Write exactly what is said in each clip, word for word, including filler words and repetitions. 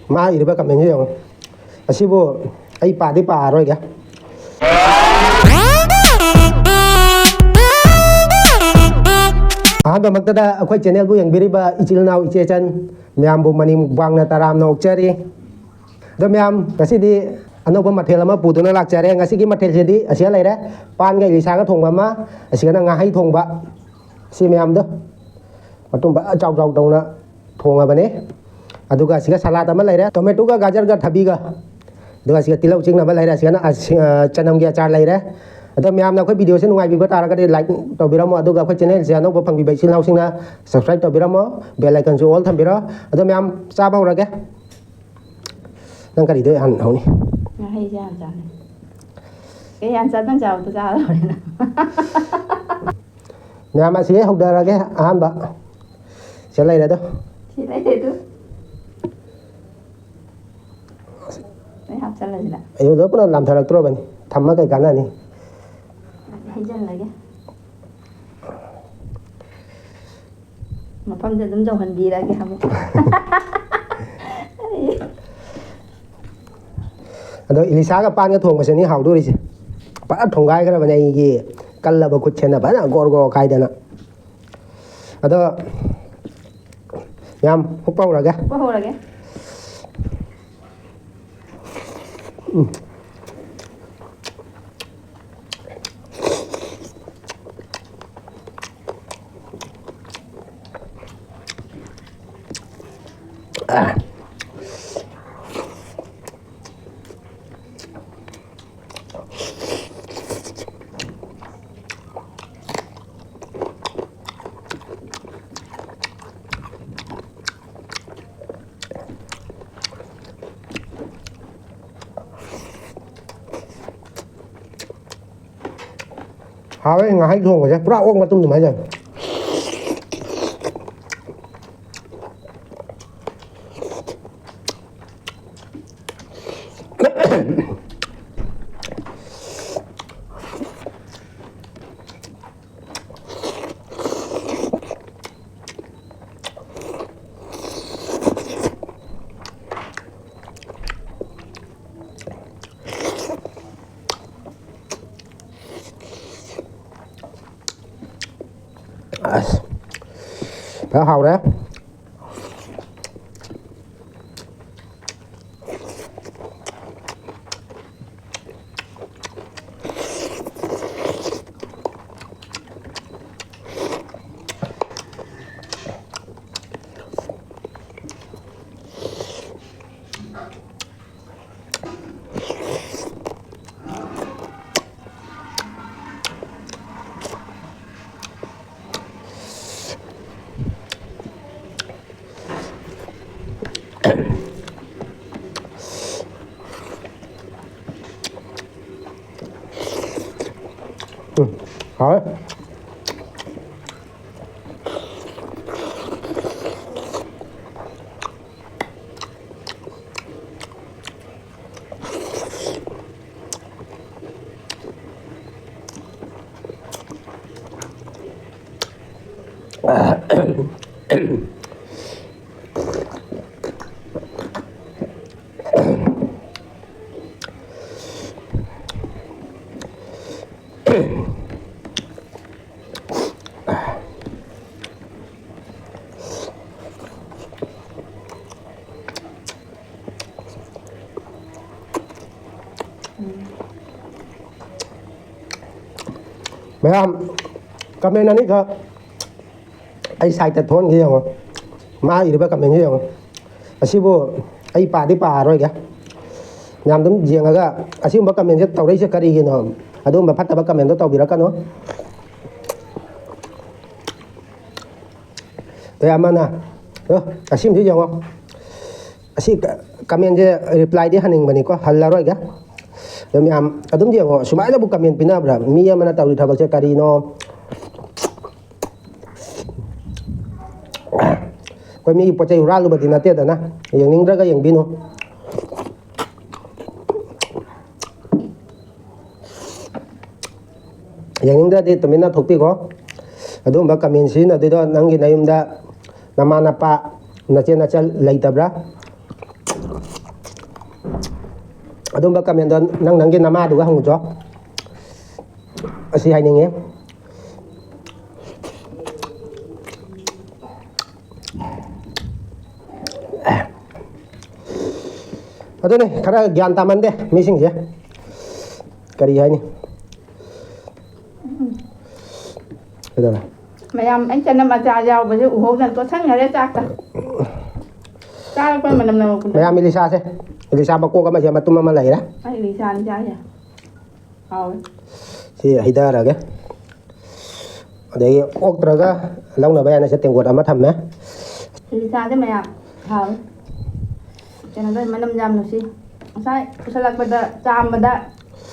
ꯃꯥ ꯏꯔꯤꯕ comment ꯁꯦ ꯌꯦꯡꯉꯨ꯫ ꯑꯁꯤꯕꯨ ꯑꯩ ꯄꯥꯗꯤ ꯄꯥꯔꯔꯣꯏꯒꯦ꯫ ꯑꯍꯥꯟꯕꯃꯛꯇꯗ ꯑꯩꯈꯣꯏ channel ꯕꯨ ꯌꯦꯡꯕꯤꯔꯤꯕ ꯏꯆꯤꯜ ꯏꯅꯥꯎ ꯏꯆꯦ ꯏꯆꯟ ꯃꯌꯥꯝꯕꯨ ꯃꯅꯤꯡ ꯋꯥꯡꯅ ꯇꯔꯥꯝꯅ ꯑꯣꯛꯆꯔꯤ꯫ ꯑꯗꯣ ꯃꯌꯥꯝ, ꯉꯁꯤꯗꯤ ꯑꯅꯧꯕ ꯃꯊꯦꯜ ꯑꯃ ꯄꯨꯗꯨꯅ ꯂꯥꯛꯆꯔꯦ꯫ ꯉꯁꯤꯒꯤ ꯃꯊꯦꯜꯁꯤꯗꯤ ꯑꯁꯤꯗ ꯂꯩꯔꯦ: ꯄꯥꯟꯒ ꯏꯂꯤꯁꯥꯒ ꯊꯣꯡꯕ ꯑꯃ, ꯑꯁꯤꯒꯅ ꯉꯥꯍꯩ ꯊꯣꯡꯕ꯫ ꯁꯤ ꯃꯌꯥꯝꯗꯣ ꯃꯇꯨꯝ ꯐꯖꯅ ꯆꯥꯎ ꯆꯥꯎ ꯇꯧꯅ ꯊꯣꯡꯉꯕꯅꯦ꯫ ꯑꯗꯨꯒ ꯑꯁꯤꯒ salad ꯑꯃ ꯂꯩꯔꯦ, tomato ꯒ ꯒꯥꯖꯔꯒ ꯊꯕꯤꯒ꯫ ꯑꯗꯨꯒ ꯑꯁꯤꯒ ꯇꯤꯜꯍꯧ ꯆꯤꯛꯅꯕ ꯂꯩꯔꯦ, ꯑꯁꯤꯒꯅ, ꯑ, ꯁꯤ-, ꯑ, ꯆꯅꯝꯒꯤ ꯑꯆꯥꯔ ꯂꯩꯔꯦ꯫ ꯑꯗꯣ ꯃꯌꯥꯝꯅ ꯑꯩꯈꯣꯏ video ꯁꯦ ꯅꯨꯡꯉꯥꯏꯕꯤꯕ ꯇꯥꯔꯒꯗꯤ like ꯇꯧꯕꯤꯔꯝꯃꯣ, ꯑꯗꯨꯒ ꯑꯩꯈꯣꯏ channel ꯁꯦ ꯑꯅꯧꯕ ꯐꯪꯕꯤꯕ ꯏꯆꯤꯜ ꯏꯅꯥꯎꯁꯤꯡꯅ subscribe ꯇꯧꯕꯤꯔꯝꯃꯣ, bell icon ꯁꯨ all ꯊꯝꯕꯤꯔꯣ꯫ ꯑꯗꯣ ꯃꯌꯥꯝ, ꯆꯥꯕ ꯍꯧꯔꯒꯦ꯫ ꯅꯪ ꯀꯔꯤꯗꯣ ꯍꯥꯟꯅ ꯍꯧꯅꯤ? ꯉꯥꯍꯩꯁꯦ ꯍꯥꯟꯅ ꯆꯥꯅꯤ꯫ ꯀꯩ ꯍꯥꯟꯅ ꯆꯥ-, ꯅꯪ ꯆꯥꯕꯗꯣ ꯆꯥꯔ ꯂꯣꯏꯔꯦꯅ꯫ ꯃꯌꯥꯝ, ꯑꯁꯤꯗꯩ ꯍꯧꯗꯔꯒꯦ꯫ ꯑꯍꯥꯟꯕ ꯁꯤ ꯂꯩꯔꯦ ꯑꯗꯣ꯫ ꯁꯤ ꯂꯩꯔꯦ ꯑꯗꯨ꯫ ꯂꯣꯏ ꯍꯥꯞꯆꯜꯂꯁꯤꯗ꯫ ꯑꯩꯉꯣꯟꯗ ꯄꯨꯂꯞ ꯂꯥꯝꯊꯔꯛꯇ꯭ꯔꯣꯕꯅꯤ꯫ ꯊꯝꯃ ꯀꯩ ꯀꯥꯟꯅꯅꯤ? ꯍꯩꯖꯜꯂꯒꯦ꯫ ꯃꯐꯝꯗ ꯑꯗꯨꯝ ꯌꯧꯍꯟꯕꯤꯔꯒꯦ ꯑꯃꯨꯛ꯫ ꯑꯗꯣ ꯏꯂꯤꯁꯥꯒ ꯄꯥꯟꯒ ꯊꯣꯡꯕꯁꯤꯅꯤ ꯍꯥꯎꯗꯣꯔꯤꯁꯦ꯫ ꯐꯖꯅ ꯊꯣꯡꯒꯥꯏꯈ꯭ꯔꯕꯅꯦ ꯑꯩꯒꯤ ꯀꯜꯂꯕ ꯈꯨꯠꯁꯦꯅ, ꯐꯖꯅ ꯒꯣꯔ ꯒꯣꯔ ꯈꯥꯏꯗꯅ꯫ ꯑꯗꯣ ꯌꯥꯝ ꯍꯨꯛꯄ ꯍꯧꯔꯒꯦ꯫ ꯍꯨꯛꯄ ꯍꯧꯔꯒꯦ꯫ ꯎꯝ꯫ ꯑꯥ꯫ ꯍꯥꯎꯋꯦ, ꯉꯥꯍꯩ ꯊꯣꯡꯕꯁꯦ ꯄꯨꯔꯥ ꯑꯣꯛ ꯃꯇꯨꯝ ꯑꯗꯨꯃꯥꯏꯅ ꯇꯧꯋꯦ꯫ ꯑꯁ, ꯐꯖꯅ ꯍꯥꯎꯔꯦ꯫ ꯎꯝ, ꯍꯥꯎꯋꯦ꯫ ꯃꯌꯥꯝ, comment ꯑꯅꯤꯈꯛ ꯑꯩ side ꯇ ꯊꯣꯛꯍꯟꯒꯦ ꯌꯦꯡꯉꯣ꯫ ꯃꯥ ꯏꯔꯤꯕ comment ꯁꯦ ꯌꯦꯡꯉꯣ꯫ ꯑꯁꯤꯕꯨ ꯑꯩ ꯄꯥꯗꯤ ꯄꯥꯔꯔꯣꯏꯒꯦ꯫ ꯃꯌꯥꯝ ꯑꯗꯨꯝ ꯌꯦꯡꯉꯒ ꯑꯁꯤꯒꯨꯝꯕ comment ꯁꯦ ꯇꯧꯔꯛꯏꯁꯦ ꯀꯔꯤꯒꯤꯅꯣ? ꯑꯗꯨꯒꯨꯝꯕ ꯐꯠꯇꯕ comment ꯗꯣ ꯇꯧꯕꯤꯔꯛꯀꯅꯨ꯫ ꯑꯦ, ꯑꯃꯅ, ꯑ, ꯑꯁꯤꯝꯁꯤ ꯌꯦꯡꯉꯣ꯫ ꯑꯁꯤ ꯀ-, comment ꯁꯦ reply ꯗꯤ ꯍꯟꯅꯤꯡꯕꯅꯤꯀꯣ, ꯍꯜꯂꯔꯣꯏꯒꯦ꯫ ꯑꯗꯣ ꯃꯌꯥꯝ ꯑꯗꯨꯝ ꯌꯦꯡꯉꯣ, ꯁꯨꯃꯥꯏꯅꯕꯨ comment ꯄꯤꯅꯕ꯭ꯔꯥ? ꯃꯤ ꯑꯃꯅ ꯇꯧꯔꯤ ꯊꯕꯛꯁꯦ ꯀꯔꯤꯅꯣ? ꯑꯩꯈꯣꯏ ꯃꯤꯒꯤ ꯄꯣꯠ ꯆꯩ ꯍꯨꯔꯥꯜꯂꯨꯕꯗꯤ ꯅꯠꯇꯦꯗꯅ, ꯌꯦꯡꯅꯤꯡꯗ꯭ꯔꯒ ꯌꯦꯡꯕꯤꯅꯨ꯫ ꯌꯦꯡꯅꯤꯡꯗ꯭ꯔꯗꯤ ꯇꯨꯃꯤꯟꯅ ꯊꯣꯛꯄꯤꯈꯣ꯫ ꯑꯗꯨꯒꯨꯝꯕ comment ꯁꯤꯖꯤꯟꯅꯗꯣꯏꯗꯣ ꯅꯪꯒꯤ ꯅꯌꯨꯝꯗ ꯅꯃꯥ ꯅꯄꯥ, ꯅꯆꯦ ꯅꯆꯜ ꯂꯩꯇꯕ꯭ꯔꯥ? ꯑꯗꯨꯝꯕ comment ꯗꯣ ꯅꯪ ꯅꯪꯒꯤ ꯅꯃꯥꯗꯨꯒ ꯍꯪꯉꯨꯆꯣ꯫ ꯑꯁꯤ ꯍꯥꯏꯅꯤꯡꯉꯤ꯫ ꯑꯗꯨꯅꯦ, ꯈꯔ ꯒ꯭ꯌꯥꯟ ꯇꯥꯃꯟꯗꯦ ꯃꯤꯁꯤꯡꯁꯦ꯫ ꯀꯔꯤ ꯍꯥꯏꯅꯤ? ꯀꯩꯗꯧꯔꯦ? ꯃꯌꯥꯝ, ꯑꯩ ꯆꯅꯝ ꯑꯆꯥꯔ ꯌꯥꯎꯕꯁꯦ ꯎꯍꯧꯗꯅ ꯇꯣꯠꯁꯟꯈꯔꯦ ꯆꯥꯛꯇ꯫ ꯆꯥꯔꯛꯄ ꯃꯅꯝ ꯅꯝꯃꯛꯄꯗ꯫ ꯃꯌꯥꯝ, ꯏꯂꯤꯁꯥꯁꯦ, ꯏꯂꯤꯁꯥ ꯃꯀꯣꯛ ꯑꯃꯁꯦ, ꯃꯇꯨꯝ ꯑꯃ ꯂꯩꯔꯦ꯫ ꯑꯩ ꯏꯂꯤꯁꯥꯅꯤ ꯆꯥꯏꯁꯦ꯫ ꯍꯥꯎꯋꯦ꯫ ꯁꯤ ꯍꯩꯊꯔꯒꯦ꯫ ꯑꯗꯒꯤ ꯑꯣꯛꯇ꯭ꯔꯒ ꯂꯧꯅꯕ ꯌꯥꯅ ꯁꯦ ꯇꯦꯡꯀꯣꯠ ꯑꯃ ꯊꯝꯃꯦ꯫ ꯏꯂꯤꯁꯥꯁꯦ ꯃꯌꯥꯝ ꯍꯥꯎꯋꯦ꯫ ꯀꯩꯅꯣ ꯇꯧꯋꯦ, ꯃꯅꯝ ꯌꯥꯝ ꯅꯨꯡꯁꯤ꯫ ꯉꯁꯥꯏ ꯄꯨꯁꯜꯂꯛꯄꯗ, ꯆꯥꯝꯕꯗ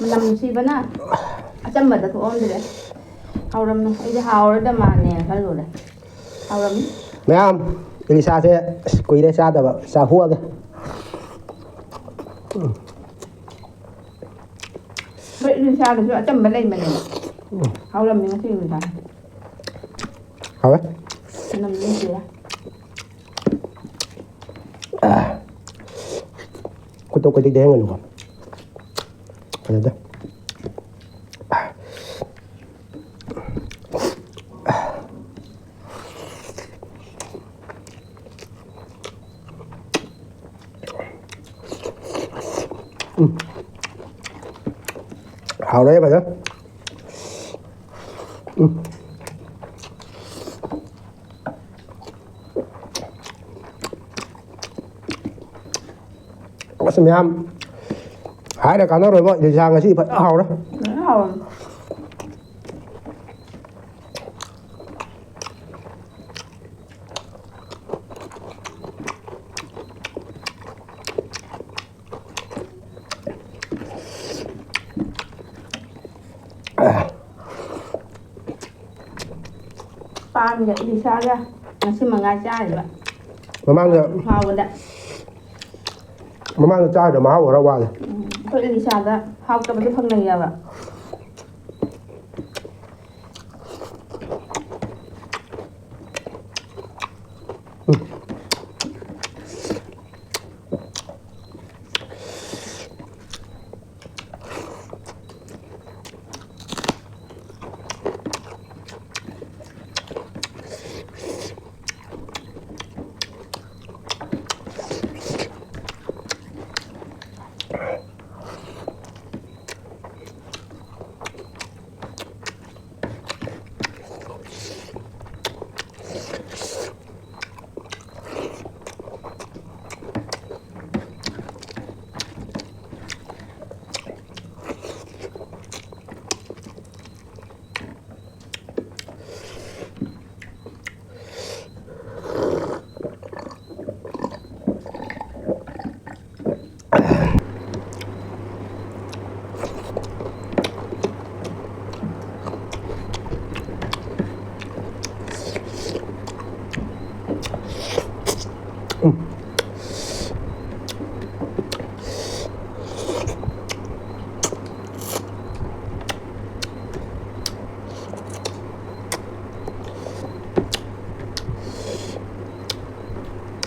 ꯃꯅꯝ ꯅꯨꯡꯁꯤꯕꯅ ꯑꯆꯝꯕꯗ ꯊꯣꯛꯑꯝꯗ꯭ꯔꯦ꯫ ꯍꯥꯎꯔꯝꯃꯦ꯫ ꯑꯩꯗꯤ ꯍꯥꯎꯔꯗ ꯃꯥꯟꯅꯦꯅ ꯈꯜꯂꯨꯔꯦ꯫ ꯍꯥꯎꯔꯝꯃꯤ꯫ ꯃꯌꯥꯝ, ꯏꯂꯤꯁꯥꯁꯦ ꯑꯁ ꯀꯨꯏꯔꯦ ꯆꯥꯗꯕ, ꯆꯥꯊꯣꯛꯑꯒꯦ꯫ ꯍꯣꯏ, ꯏꯂꯤꯁꯥꯗꯁꯨ ꯑꯆꯝꯕ ꯂꯩꯕꯅꯦꯕ꯫ ꯍꯥꯎꯔꯝꯃꯤ ꯉꯁꯤ ꯏꯂꯤꯁꯥ꯫ ꯍꯥꯎꯋꯦ꯫ ꯃꯅꯝ ꯅꯨꯡꯁꯤꯔꯦ꯫ ꯈꯨꯠꯇꯣ ꯀꯣꯏꯇꯦꯛꯇ ꯍꯦꯡꯒꯅꯨꯀꯣ꯫ ꯐꯖꯗꯦ꯫ ꯎꯝ꯫ ꯍꯥꯎꯔꯦ ꯐꯖꯅ꯫ ꯎꯝ꯫ ꯑꯁ ꯃꯌꯥꯝ, ꯍꯥꯏꯔ ꯀꯥꯟꯅꯔꯣꯏꯕ, ꯏꯂꯤꯁꯥ ꯉꯁꯤ ꯐꯖꯅ ꯍꯥꯎꯔꯦ꯫ ꯐꯖꯅ ꯍꯥꯎꯔꯦ꯫ ꯄꯥꯟꯒ ꯏꯂꯤꯁꯥꯒ ꯉꯁꯤ ꯃꯉꯥꯏ ꯆꯥꯔꯤꯕ꯫ ꯃꯃꯥꯡꯗ ꯍꯥꯎꯕꯗ꯫ ꯃꯃꯥꯡꯗ ꯆꯥꯔꯤꯗꯣ ꯃꯍꯥꯎ ꯈꯔ ꯋꯥꯠꯂꯦ꯫ ꯎꯝ, ꯑꯩꯈꯣꯏ ꯏꯂꯤꯁꯥꯗ ꯍꯥꯎꯇꯕꯗꯤ ꯐꯪꯅꯩꯌꯦꯕ꯫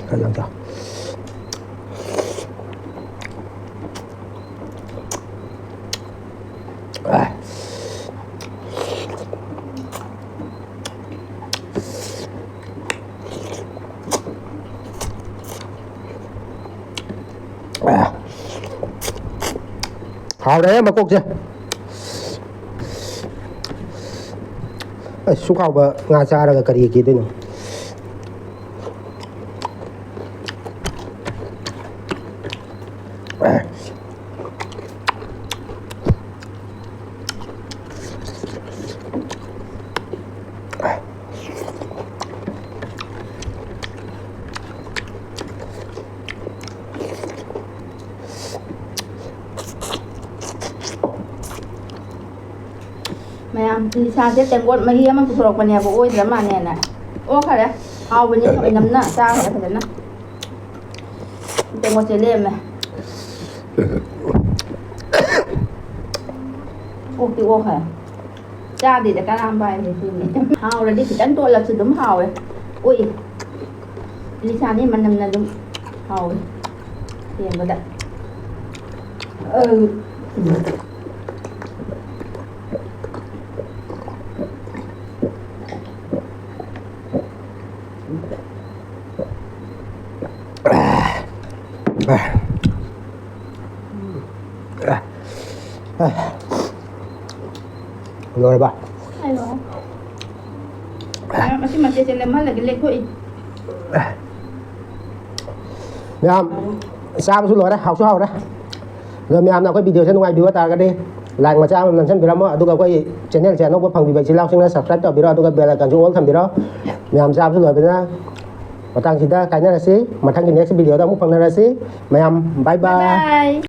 ꯈꯔ ꯌꯥꯝ ꯆꯥꯎ꯫ ꯑꯥ꯫ ꯑꯥ꯫ ꯍꯥꯎꯔꯦ ꯃꯀꯣꯛꯁꯦ꯫ ꯑꯁ, ꯁꯨꯛ ꯍꯥꯎꯕ ꯉꯥ ꯆꯥꯔꯒ ꯀꯔꯤ ꯀꯤꯗꯣꯏꯅꯣ? ꯃꯌꯥꯝ, ꯂꯤꯁꯥꯁꯦ ꯇꯦꯡꯀꯣꯠ ꯃꯍꯤ ꯑꯃ ꯄꯨꯊꯣꯔꯛꯄꯅꯦꯕ, ꯑꯣꯏꯗ꯭ꯔ ꯃꯥꯜꯂꯦꯅ꯫ ꯑꯣ, ꯈꯔꯦ꯫ ꯍꯥꯎꯕꯅꯤꯅ ꯑꯣꯏꯅꯝꯅ ꯆꯥꯈ꯭ꯔꯦ ꯐꯖꯅ꯫ ꯇꯦꯡꯀꯣꯠꯁꯦ ꯂꯦꯝꯃꯦ꯫ ꯑꯣꯛꯇꯤ ꯑꯣꯛꯈ꯭ꯔꯦ꯫ ꯆꯥꯗꯦꯗ ꯀꯔꯥꯝꯕ ꯍꯥꯏꯁꯦ ꯁꯤꯅꯤ꯫ ꯍꯥꯎꯔꯗꯤ ꯈꯤꯇꯪ ꯇꯣꯠꯂꯁꯨ ꯑꯗꯨꯝ ꯍꯥꯎꯋꯦ꯫ ꯑꯣꯛꯏ꯫ ꯂꯤꯁꯥꯅꯤ ꯃꯅꯝꯅ ꯑꯗꯨꯝ ꯍꯥꯎꯋꯦ꯫ ꯌꯦꯡꯕꯗ꯫ ꯑꯧ꯫ ꯂꯣꯏꯔꯕ? ꯍꯥꯏꯔꯣ꯫ ꯃꯌꯥꯝ, ꯑꯁꯤ ꯃꯆꯦꯠꯁꯦ ꯂꯦꯝꯍꯜꯂꯒꯦ, ꯂꯦꯛꯊꯣꯛꯏ꯫ ꯃꯌꯥꯝ, ꯆꯥꯕꯁꯨ ꯂꯣꯏꯔꯦ, ꯍꯥꯎꯁꯨ ꯍꯥꯎꯔꯦ꯫ ꯑꯗꯣ ꯃꯌꯥꯝꯅ ꯑꯩꯈꯣꯏ video ꯁꯦ ꯅꯨꯡꯉꯥꯏꯕꯤꯕ ꯇꯥꯔꯒꯗꯤ like ꯃꯆꯥ ꯑꯃ ꯅꯝꯁꯤꯟꯕꯤꯔꯝꯃꯣ, ꯑꯗꯨꯒ ꯑꯩꯈꯣꯏ channel ꯁꯦ ꯑꯅꯧꯕ ꯐꯪꯕꯤꯕ ꯏꯆꯤꯜ ꯏꯅꯥꯎꯁꯤꯡꯅ subscribe ꯇꯧꯕꯤꯔꯣ, ꯑꯗꯨꯒ bell icon ꯁꯨ all ꯊꯝꯕꯤꯔꯣ꯫ ꯃꯌꯥꯝ ꯆꯥꯕꯁꯨ ꯂꯣꯏꯕꯅꯤꯅ ꯃꯇꯥꯡꯁꯤꯗ ꯀꯥꯏꯅꯔꯁꯤ, ꯃꯊꯪꯒꯤ next video ꯗ ꯑꯃꯨꯛ ꯐꯪꯅꯔꯁꯤ꯫ ꯃꯌꯥꯝ bye bye꯫ Bye bye꯫